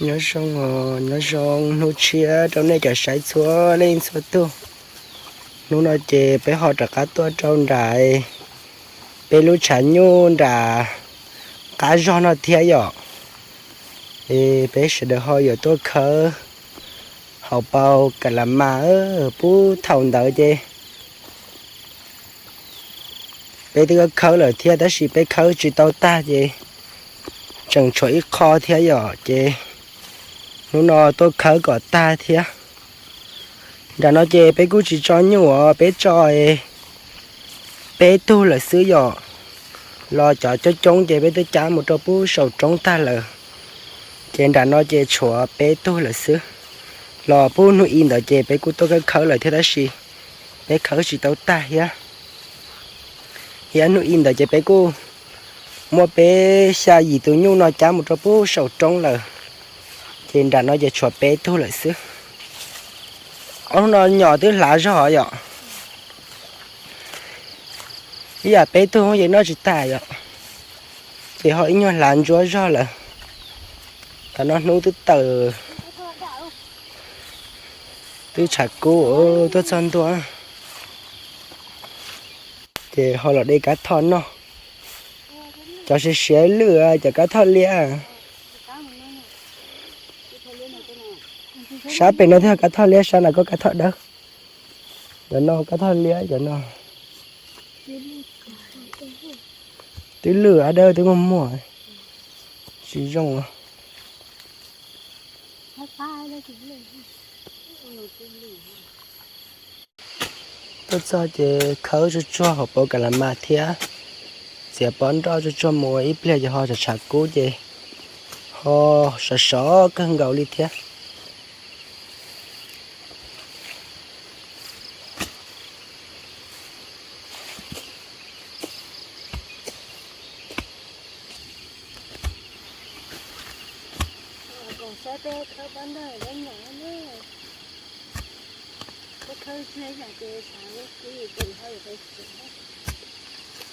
Nyob zoo os, nyob zoo hnub tshiab rau nej cov saib txhua leej txhua tug. Hnub no ces peb ho rov qab tuaj rau nram peb lub tshav nyuj nram qab zog no thiab yom. Es peb sawv daws ho yuav tuaj khawb hauv paus kas las mas. Puag thaum ntawd ces peb twb khawb lawm thiab tab sis peb khawb tsis tau tag ces tseem tshuav ib qho thiab yom, ces hnub no tuaj khawb kom tag thiab. Nram no ces peb kuj tsis tso nyuj os, peb tso peb tug lawm xwb yom. Los cov coob coob ces peb twb cab mus rau puag saum roob tag lawm. Ces nram no ces tshuav peb tug lawm xwb. Los puag hnub i ntawd ces peb kuj tuaj khawb khawb lawm thiab tab sis peb khawb tsis tau tag thiab. Thiab hnub i ntawd ces peb kuj muab peb xya yim tus nyuj no cab mus rau puag saum roob lawm. Ces nram no ces tshuav peb tug lawm xwb. Ob hnub no nyom twb hlav zog yom. Ib yam peb tug ces noj tsis tag yom. Ces ho ib nyuag hlav ntsuab zog lawm. Tam no hnub twb tawm, twb tshav kub tuaj txog ntua. Ces ho los de kab thoj noj. Cov siav siav lwj cov kab thoj liab. Sab pem no thiaj kab thoj liab, sab na koj kab thoj dawb. Cov no kab thoj liab cov no. Twb lwj ab dawb twb muag muag, tsis zoo. Tuaj txog ces khawb tsuag tsuag hauv paus kas las mas thiab txiav pob nroj tsuag tsuag mus ib pliag ces ho tshav tshav kub ces ho sov sov kawg nkaus li thiab.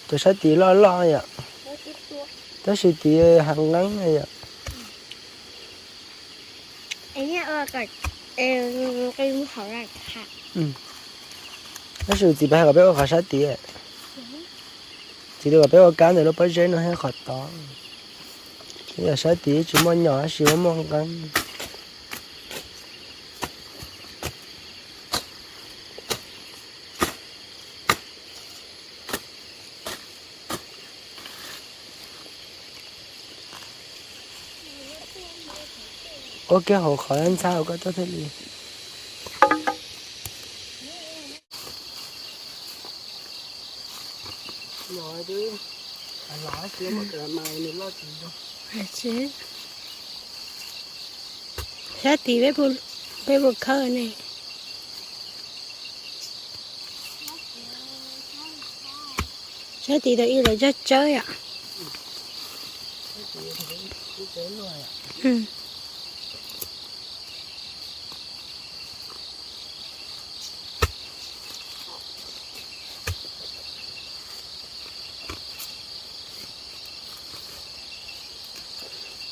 Cov sab tid loj loj yom, tab sis tid hav nqeeb yom. Tab sis txiv pab hais kom peb ua qhov sab tid, txiv tias kom peb ua kab ntawm lub pob zeb no thiab qhov tod. Yog sab tid tsis muaj nyom tab sis muaj muaj nqeeb. Ua kiag hauv qhov ntxhab hauv koj tuaj thiaj li. Sab tid peb puas khawb ne? Sab tid tau ib los cog tsawb yom.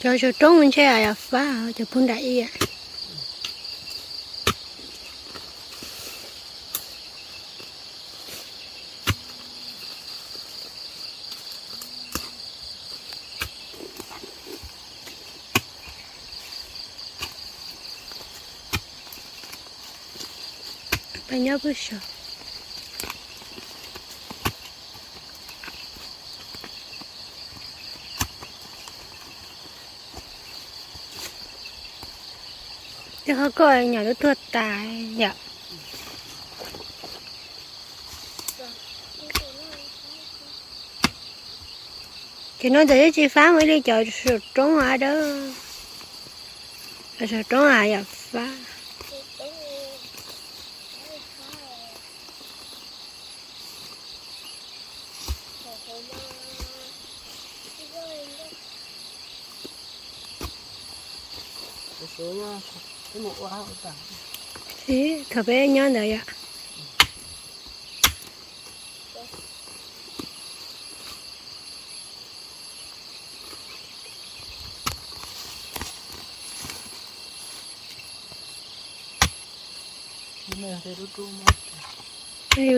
Cov saum roob ntshe yog fab, cov puag nram ib. Peb nyob pem saum. Tej qhov koj nyom lub tuag tas yom. Ces no ntawm ib tsis fab mus ib li cov saum roob a dawb. Cov saum roob a yom fab. Thaum peb nyob ntawd yom. Yus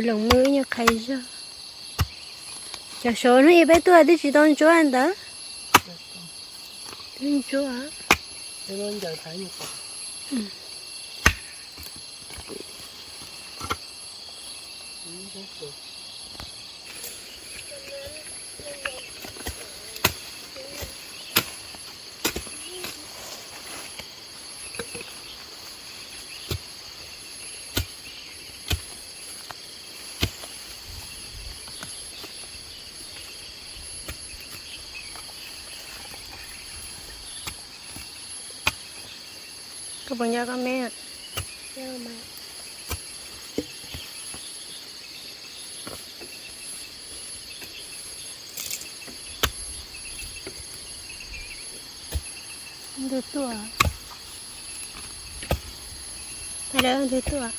lees mw ib nyuag qhais zog. Cov saud hnub ib peb tuaj twb tsis tau ntsuab ntawd. Twb ntsuab. Koj puas nco koj me? Ntug tuaj. Ntug tuaj.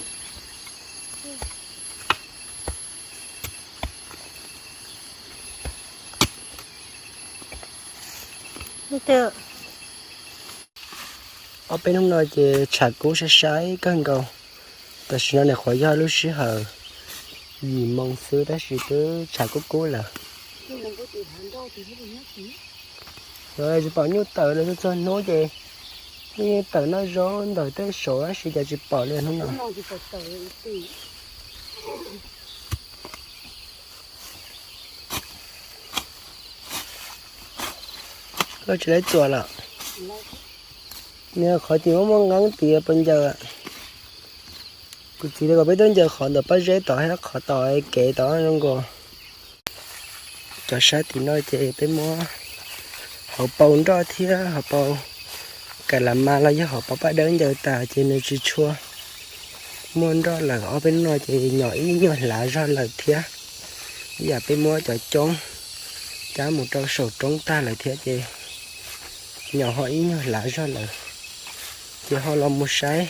Ob peb hnub no ces tshav kub sai sai kawg nkaus. Tam sim no nim qhuav yog lub sij hawm yim moo xwb tab sis twb tshav kub kub lawm. Tsis pom nyuj tawm li, txog hnub ces nyuj tawm noj zaub ntawm tej saud tab sis cas tsis pom li hnub no. Koj tsis laib txuas lawm. Nws qhov ces muaj muaj nqeeb tid puas ncaws. Kuv txiv tias kom peb tuaj ncaws qhov ntawm pob zeb tod thiab qhov tom kev tod zoo nkaus. Cov sab tim no ces peb muab hauv paus nroj thiab hauv paus kas las mas los yog hauv paus paj dawb ncaws tas ces nws tsis tshua muaj nroj lawm. Ob peb hnub no ces nyom ib nyuag hlav zog lawm thiab. Ib yam peb muab cov coob cab mus rau saum roob tag lawm thiab ces nyom ho ib nyuag hlav zog lawm. Ces ho los mus saib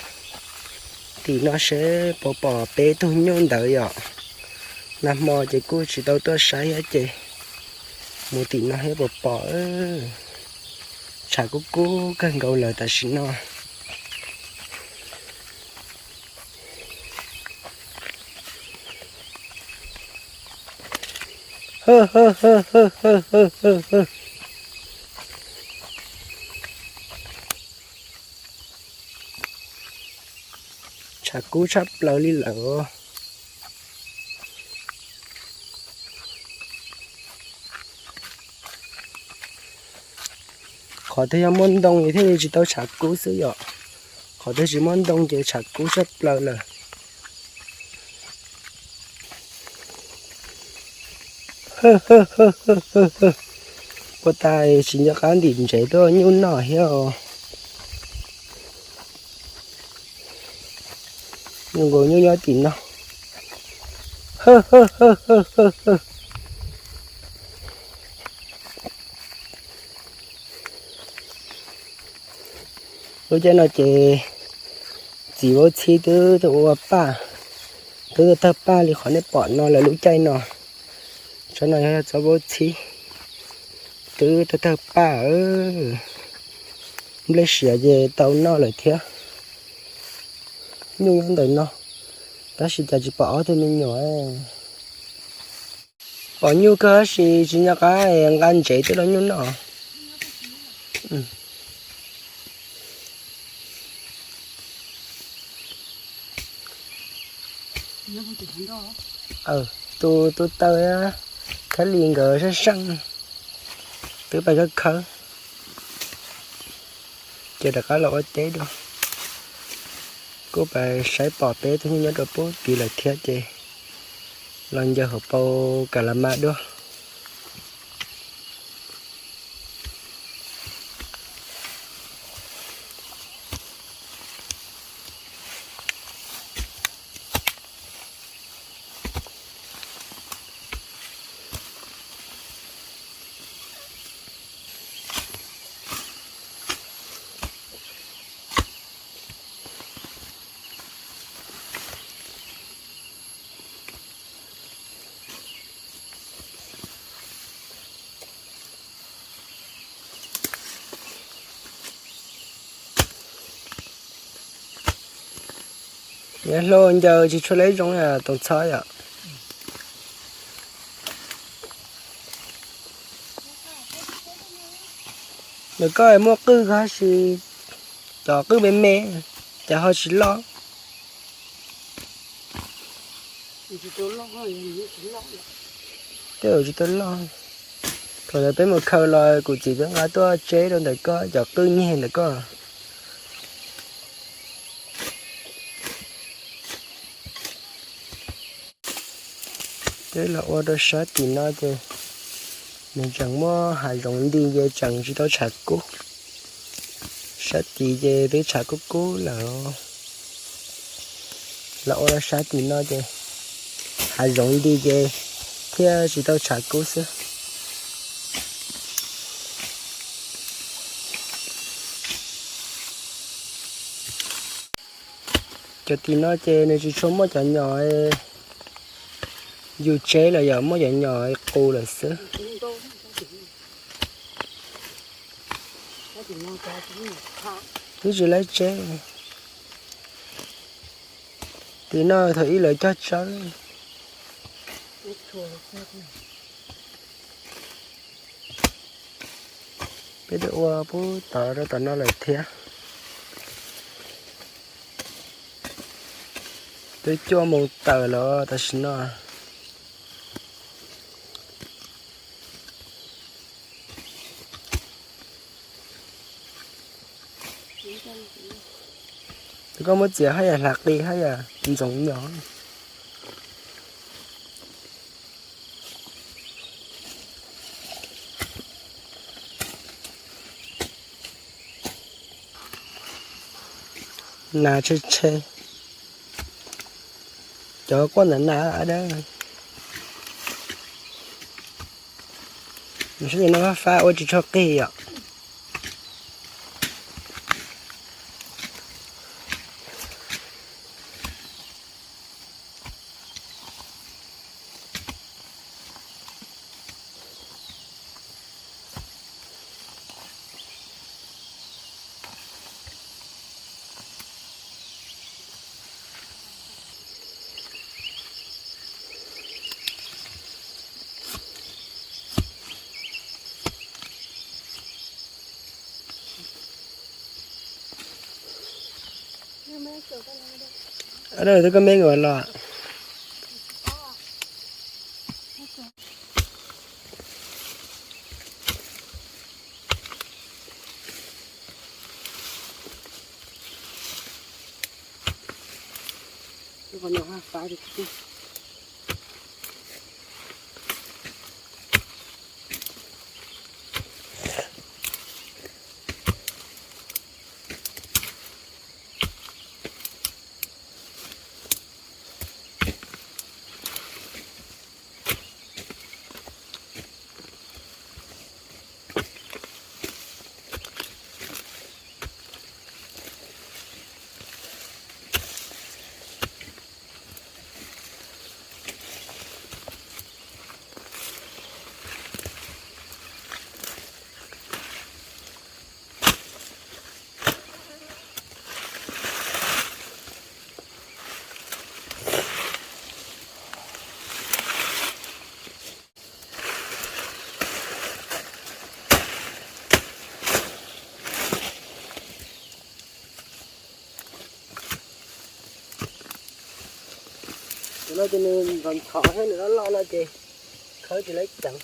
tim no seb puas pom peb tug nyuj ntawd yom. Nag hmo ces kuj tsis tau tuaj saib thiab ces mus tim no thiab puas pom. Tshav kub kub kawg nkaus lawm tam sim no. Tshav kub tshaj plaws li lawm. Qhov twg yog muaj ntoo ces thiaj li tsis tau tshav kub xwb yom. Qhov twg tsis muaj ntoo ces tshav kub tshaj plaws lawm. Puas tas tsis nco qab ntim ntsev tuaj nyuj noj thiab os. Nyuj nkaus nyuj nyob tim no. Lub caij no ces txiv vaub txhib twb tuaj ua paj, twb tuaj tawg paj li qhov nej pom no lawm lub caij no. Tsob no yog tsob vaub txhib, twb tuaj tawg paj. Nplej siav ces tau noj lawm thiab. Nyuj nyob ntawm no, tab sis cas tsis pom ob tug me nyuam. Pom nyuj kawg tab sis tsis nco qab nqa ntsev tuaj rau nyuj noj. Tus tub taw thiab li nkawd sab seej, twb pais khawb khawb, ces rov qab los ua teb dua. Kuj pais saib pom peb tug nyuj nyob rau pub tid lawm thiab ces los ncaws hauv paus kas las mas dua. Yog hlau ncaws tsis tshua leb zoo yom, Toom Txhob yom. Ntawm koj muaj qwj koj sis cov qwj me me, ces ho tsis loj. Tej zaum tsis tau loj. Thaum ntawd peb mus khaws los kuv txiv peb nqa tuaj tseb rau ntawm koj cov qwj nyeg ntawm koj. Peb los ua rau sab tim no ces nws tseem muaj hav zoov nti ces tseem tsis tau tshav kub. Sab tid ces twb tshav kub kub lawm. Los ua rau sab tim no ces hav zoov nti ces thiaj tsis tau tshav kub xwb. Cov tim no ces nws tsis tshua muaj cov nyom yus tseb lawm, yog muaj cov nyom qus lawm xwb. Twb tsis laib tseb. Tim no thaum ub lawv cog tsawb. Peb twb ua pub tod rau tom no lawm thiab. Twb cuaj moos tawm los tam sim no. Tus koj muab txiav haj yam hlav qis haj yam ntxoov nyom. Nas tshe tshe. Cov quaj ntawm nas a dab. Sab tim no fab ua tsis tshua qig yom. Twb koj me nkaus los. Tus no ces nws ntxhov ntxhov thiab nws loj loj no ces khawb tsis laib ceev,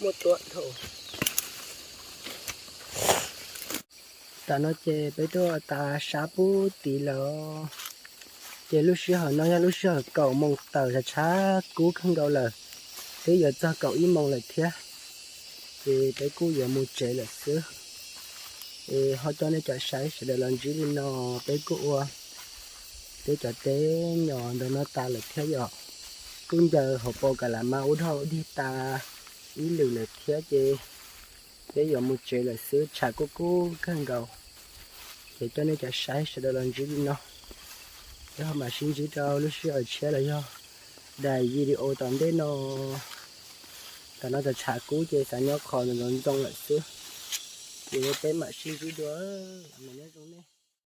muaj tuab dhau. Tam no ces peb tuaj tas sab pub tid lawm. Ces lub sij hawm no yog lub sij hawm kaum moos tawm, tshav tshav kub kawg nkaus lawm, twb yuav txog kaum ib moos lawm thiab. Ces peb kuj yuav mus tsev lawm xwb. Es ho coj nej cov saib sawv daws los ntsib li no, peb kuj ua peb cov teb nyom ntawm no tas lawm thiab yom. Kuj ncaws hauv paus kav lam mas ua dog ua dig tas ib lwm lawm thiab ces peb yuav mus tsev lawm xwb, tshav kuj kub kawg nkaus. Ces coj nej cov saib sawv daws los ntsib li no, peb ho mam sib ntsib rau lub sij hawm tshiab los yog daim video tom ntej no. Tam no cov tshav kub ces xav nyob qhov ntxoov ntxoo lawm xwb. Ces peb mam sib ntsib dua, nyob zoo nej.